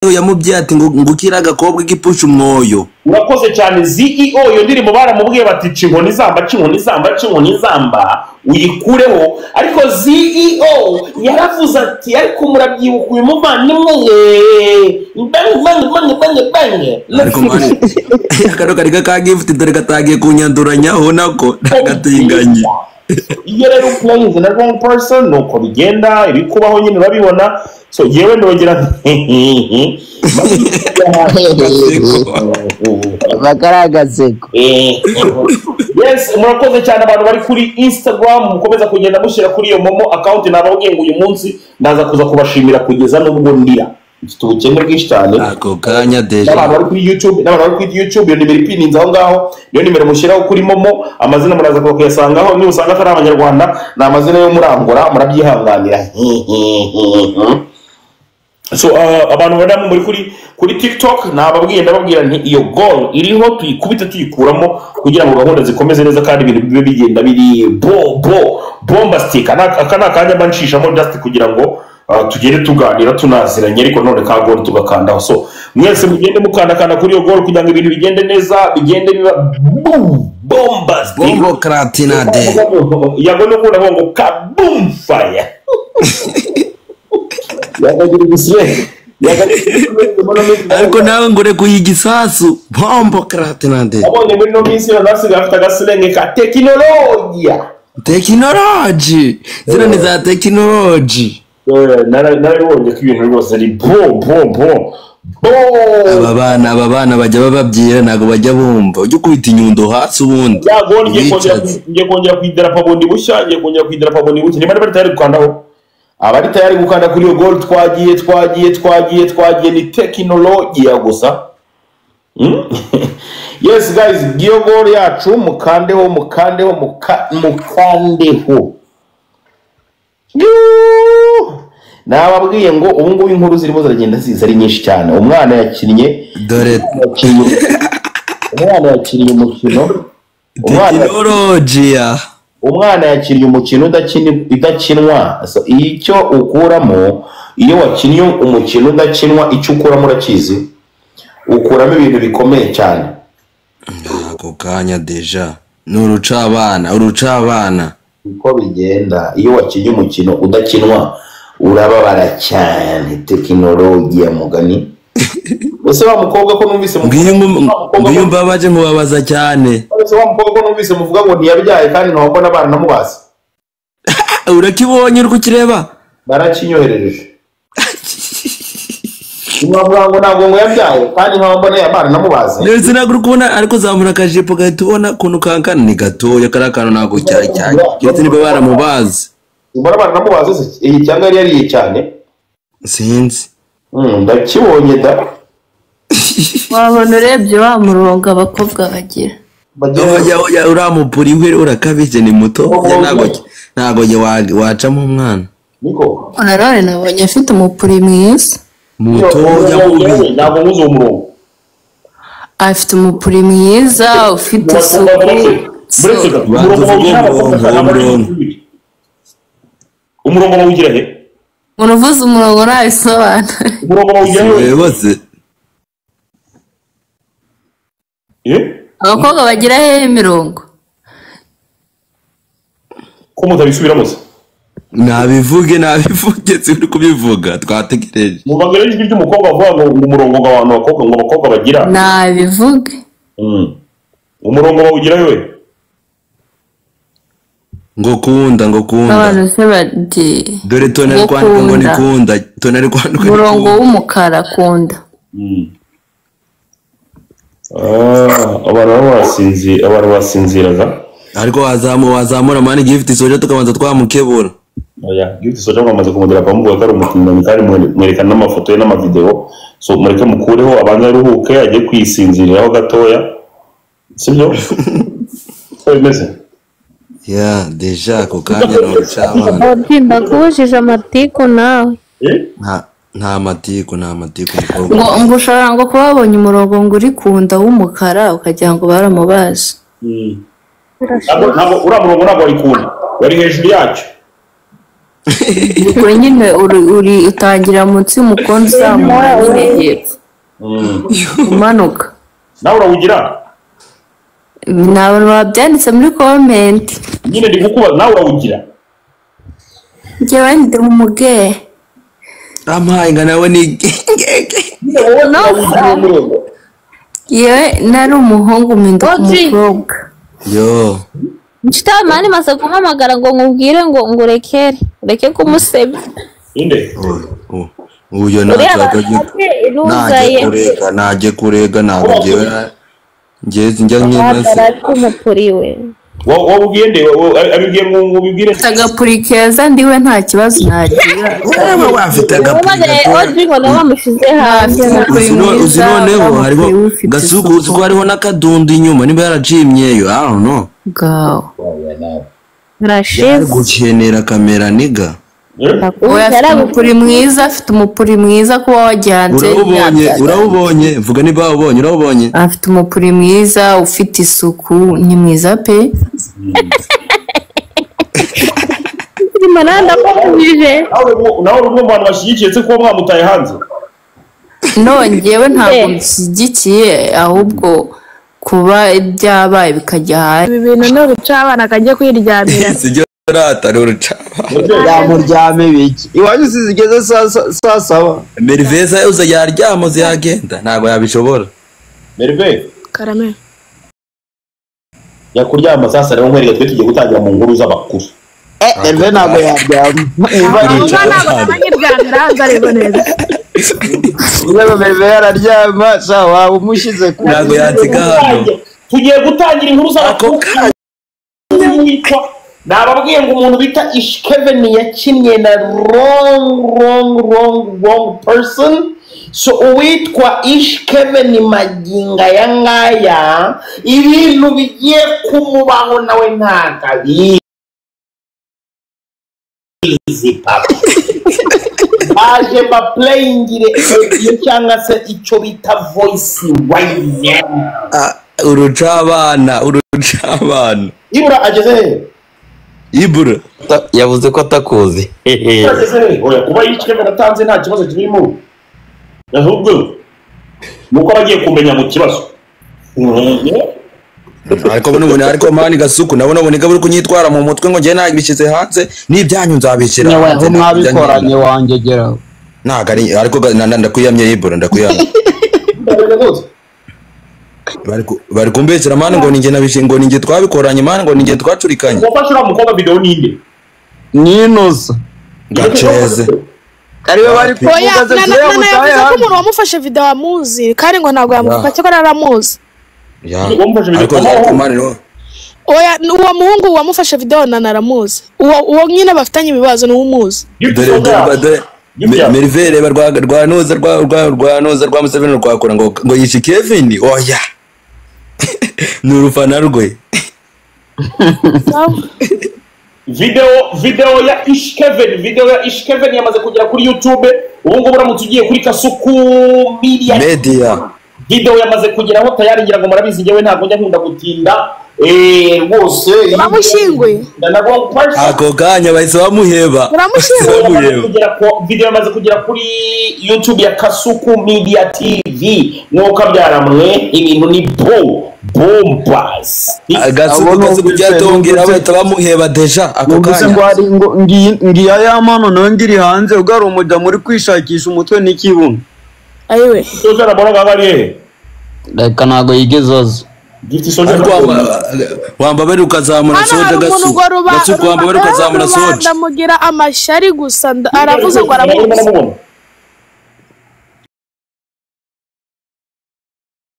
Yamubwiye ati ngo ngukira agakobwa gipusha umwoyo. Urakoze cyane CEO. Iyo ndirimbo baramubwiye bati ca inkoni zamba, ca inkoni zamba, ca inkoni zamba, uyikureho. Ariko CEO yaravuze ati ariko murabyibuka uyu muvandimwe, bang bang bang bang bang. Ariko man, akano kari ka gift, dore gatangiye kunyanduranyaho nako nagatinganye. Iyo rero playing the wrong person, nuko bigenda. Ibikubaho nyine urabibona. So yewe ndongera. Bagaragaze ko Yes, murakoze cyane abantu bari kuri Instagram, mukomeza kugenda mushyira kuri iyo MoMo account. Nababwiye ngo uyu munsi ndaza kuza kubashimira kugeza n'ubwo ndira, mfite ubukene bwinshi cyane. Ako kanya déjà. N'abantu bari kuri YouTube, n'abantu bari kuri YouTube, iyo nimero ipininze aho ngaho niyo nimero mushyiraho kuri MoMo. Amazina muraza kuyasangaho. Niba usanga atari abanyarwanda, ni amazina yo muri Angola, murabyihanganira. So abantu bari muri kuri TikTok, nababwiye, ndababwira nti iyo goal iriho tuyikubite, tuyikuramo kugira ngo gahunda zikomeze neza kandi ibintu bibe bigenda biri bo bo bombastic. Aka ni akanya mba nshishamo just kugira ngo tugende tuganira tunaziranye, ariko none ka goal tugakandaho. So mwese mugende mukandakanda kuri iyo goal kugira ngo ibintu bigende neza, bigende biba bombastic. Bombo kratinade. Yago n'ubundi avuga ngo kaboom fire, yakagira ibisire. Ariko nawe ngo ureke igisasu, bombo kratinade. Abonye muri ino minsi nasigaye afite agasilenge ka tekinolojiya. Tekinoloji zino ni za tekinoloji. Narabibonye ko ibintu rwose ari bo bo bo bo. Aba bana bajya bababwira, ntabwo bajya bumva. Ujya ukubita inyundo hasi ubundi Yago, ngiye kongera wicaze. Ngiye kongera ku idarapo bundi bushya, ngiye kongera ku idarapo bundi bushya. Niba bari tayari gukandaho, abari tayari gukanda kuri iyo goal, twagiye, twagiye, twagiye, twagiye. Ni tekinolojiya gusa. Yes guys, ngiyo goal yacu, mukandeho, mukandeho, mukandeho. Yuuu! Nababwiye ngo ubu ngubu inkuru zirimo ziragenda ziza ari nyinshi cyane. Umwana yakinnye Dore. Umwana yakinnye umukino, umwana Tekinolojiya. Umwana yakiriye umukino udakinwa. So, icyo ukuramo iyo wakinnye umukino udakinwa, icyo ukuramo urakizi, ukuramo ibintu bikomeye cyane. Ako kanya déjà ni urucabana, urucabana. Uko bigenda iyo wakinnye umukino udakinwa, urababara cyane. Tekinolojiya mugani ese wa mukobwa ko numvise Ngiyo mbabaje, nkubabaza cyane. Ese wa mukobwa ko numvise muvuga ngo ntiyabyaye, kandi nkaba mbona abana namubaze? Urakibonye, uri kukireba? Barakinyoherereje. Ntiwavuga ngo ntabwo ngo yabyaye, kandi nkaba mbona abana namubaze. Ndetse ntabwo uri kubona, ariko zamura akajipo ugahita ubona ukuntu kankana. Ni gatoya kariya kantu, ntabwo cyari cyane, keretse niba baramubaze. Mbona abana namubaze se iyi, cyangwa yari yariye cyane? Sinzi. Ndakibonye da. Wabona urebye wa murongo abakobwa bagira. Bagira. Oya oya, uriya mupuri we urakabije, ni muto. Oya, ntabwo njye wacamo umwana. Niko. Nanone nabonye afite umupuri mwiza. Mutoya mubi. Ntabwo nkuzi uwo murongo. Afite umupuri mwiza ufite isuku. Buretse gato. Banza Umurongo uvuge bawugira umurongo, abakobwa umurongo. Umurongo bawugira he? Umuntu uvuze umurongo ntabisobanura. Umurongo bawugira he? Bose. Eh? Abakobwa bagira hehe imirongo? Ko mutabisubiramo se? Nabivuge, nabivuge, si uri kubivuga, twategereje. Mubabwira ijwi ry'umukobwa avuga ngo umurongo, ngo abantu bakobwa, ngo abakobwa bagira. Nabivuge. Umurongo bawugira he we? Ngo kunda, ngo kunda. Abantu se bati Dore Tony ari ngo kwandika ngo ni kunda. Kunda, Tony ari kwandika ni Umurongo kunda. w'umukara, kunda. Ah, abantu baba basinzi, abantu basinziraga. Ariko wazamura man Gift Soja, tukabanza twamukebura. Oya, Gift Soja bamaze kumudira, bamuvuga ko ari umutinganyi, kandi mwerekana n'amafoto ye n'amavideo. So mureke mukureho, abanze aruhuke, ajye kwisinziriraho gatoya, sibyo ko bimeze? Ya déjà ako kanya ni urucabana. Odi, ndakubujije amatiku nawe. Eh? Nta matiku, nta matiku, umukobwa. Ngo ushobora ngo kuba wabonye umurongo ngo uri kunda w'umukara, ukagira ngo baramubaze. Ntabwo uriya murongo ntabwo wari kunda, wari hejuru yacyo. Ubwo nyine uri utangira munsi y'umukondo uzamura nyine hepfo. Umanuka. Nawe urawugira? Ni abantu babyanditse muri comment. Nyine ndi kukubaza, nawe urawugira? Njyewe ndi umuge. Ampaye nga nawe ni gege. No. Yewe nari umuhungu mpinduka umukobwa. Yo. Nshita mani maze guhamagara ngo nkubwire ngo ngurekere ureke kumusebya. Inde? Uyo naje naje kurega ntabwo ngewe ngeze njya nyine kumupuriwe. Wowe ubwiye nde? Abibwiye ngo ubibwire. Agapuri keza ndiwe nta kibazo nagira. Wewe wafite agapuri gato. Uzi noneho hariho Gasuku, uzi ko hariho n'akadundu inyuma niba yarajimyeyo, I don't know. Gawo. Rashize. Gukenera kamera niga. Oya afite umupuri mwiza, afite umupuri mwiza kuba wajyanze. Urawubonye, vuga niba wabonye, urawubonye. Afite umupuri mwiza, ufite isuku, ni mwiza pe. Mananda komuje. Nawe urumwe mu bantu bashyigikiye se kuba mwamutaye hanze? No, njyewe ntabwo nshyigikiye, ahubwo kuba ibyabaye bikajya hanze. Ibi bintu ni urucabana kajye kwiryamira. Sijyo rata urucabana. Yamuryame biki? Iwanyu sizigeze saa saba. Meriveza uza yaryama yagenda ntabwo yabishobora. Merive Karame. Yakuryama sasa rero nkwereka twe tugiye gutangira mu nkuru z'abakuru. Merive ntabwo yaryama. Merive yararyama sha waba umushize ku. Ntabwo yansiga hano. Tugiye gutangira inkuru z'abakuru. Nababwiye ngo umuntu bita Ishkevin yakinnye na wrong person. So uwitwa Ishkevin maginga ya ngaya ibintu bigiye kumubaho nawe ntakabizi papa. Baje ba playingire audio cyangwa se icyo bita voice right now. Urucabana. Ibura ageze he? Ibura yavuze ko atakuzi. Oya kuba Ishkevin atanze nta kibazo kirimo. Ahubwo nuko bagiye kumenya mu kibazo. Ariko nubona ariko mani Gasuku nabona uboneka buri kunyitwara mu mutwe ngo ngiye nabishyize hanze n'ibyanyu nzabishyira hanze. Mwabikoranye wanjye geraho. Ntago ari ariko ndakwiyamye Ibura ndakwiyamye. Bari kumbeshyira mani ngo ninjye nabishingo ngo ninjye twabikoranye mani ngo ninjye twacurikanye. Wafashe uriya mukobwa video ninde? Ninoza. Gaceze. Ariwe bari kuvuga ze mutaye hanze. Ko umuntu wamufashe video amuzi kandi ngo ntabwo yamufashe ko naramuzi. Ya. Ariko mani no. Oya uwo muhungu wamufashe video na naramuzi. Uwo nyine bafitanye ibibazo ni umuzi. Dore Merivere rwa noza rwa noza rwa Museveni rwakora ngo yishe Kevin oya. Ni urufana rwe. Video ya Ishkevin, video ya Ishkevin yamaze kugera kuri YouTube. Ubu ngubu uramutse ugiye kuri Kasuku Media. Video yamaze kugeraho tayari ngira ngo murabizi ngewe ntabwo njya nkunda gutinda. Rwose bamushyinguye. Ako kanya bahise bamuheba. Video yamaze kugera kuri YouTube ya Kasuku Media TV. Mwuka byaramwe ibintu ni bombas. Gasuku byatongera bahita bamuheba deja ako kanya. Ngo ari ngo ngiya ya mano nawe ngiri hanze ugari umuja muri kwishakisha umutwe n'ikibuno. Ayiwe. Soja arabona ari he? Reka ntago yigeze aza. Wambabari ukazamura soja Gasuku. Gasuku wambabari ukazamura soja. Ndamugira amashyari gusa aravuze ngo aramuzi.